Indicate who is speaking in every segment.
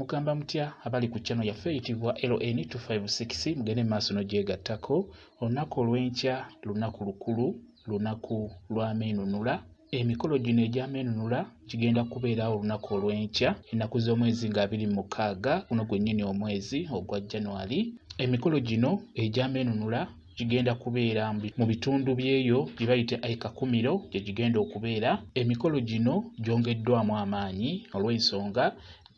Speaker 1: Mugamba mutya abali ku channel yaffe eyitibwa LN256? Mugende mu maaso n'ogyegattako. Olunaku olw'enkya lunaku lukulu, lunaku lw'ameenunula. Emikolo gino egy'ameenunula gigenda kubeerawo olunaku olw'enkya, ennaku z'omwezi nga 26, guno gwennyini omwezi ogwa January. Emikolo gino egy'ameenunula gigenda kubeera mu bitundu by'eyo gye bayita e Kakumiro gye gigenda okubeera. Emikolo gino gyongeddwamu amaanyi olw'ensonga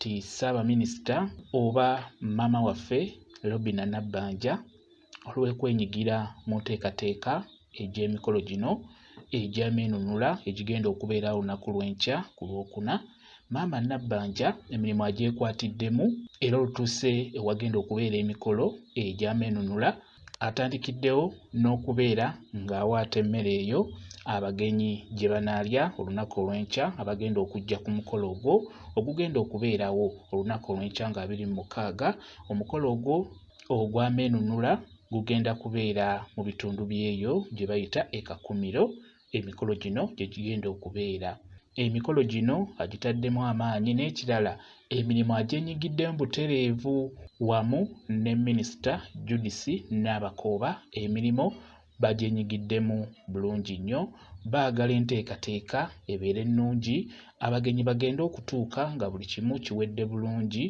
Speaker 1: nti Ssaabaminisita oba maama waffe Robinah Nabbanja olw'okwenyigira mu nteekateeka egy'emikolo gino egy'ameenunula egigenda okubeerawo olunaku lw'enkya ku Lwokuna. Maama Nabbanja emirimu agyekwatiddemu era olutuuse ewagenda okubeera emikolo egy'ameenunula atandikiddewo n'okubeera ng'awaata emmere eyo abagenyi gye banaalya olunaku olw'enkya abagenda okujja ku mukolo ogwo ogugenda okubeerawo olunaku olw'enkya nga 26. Omukolo ogwo ogw'ameenunula gugenda kubeera mu bitundu by'eyo gye bayita e Kakumiro emikolo gino gye gigenda okubeera. Emikolo gino agitaddemu amaanyi n'ekirala emirimu agyenyigiddemu butereevu wamu ne minisita Judith Nabakooba emirimu bagyenyigiddemu bulungi nnyo. Baagala enteekateeka ebeere nnungi, abagenyi bagende okutuuka nga buli kimu kiwedde bulungi.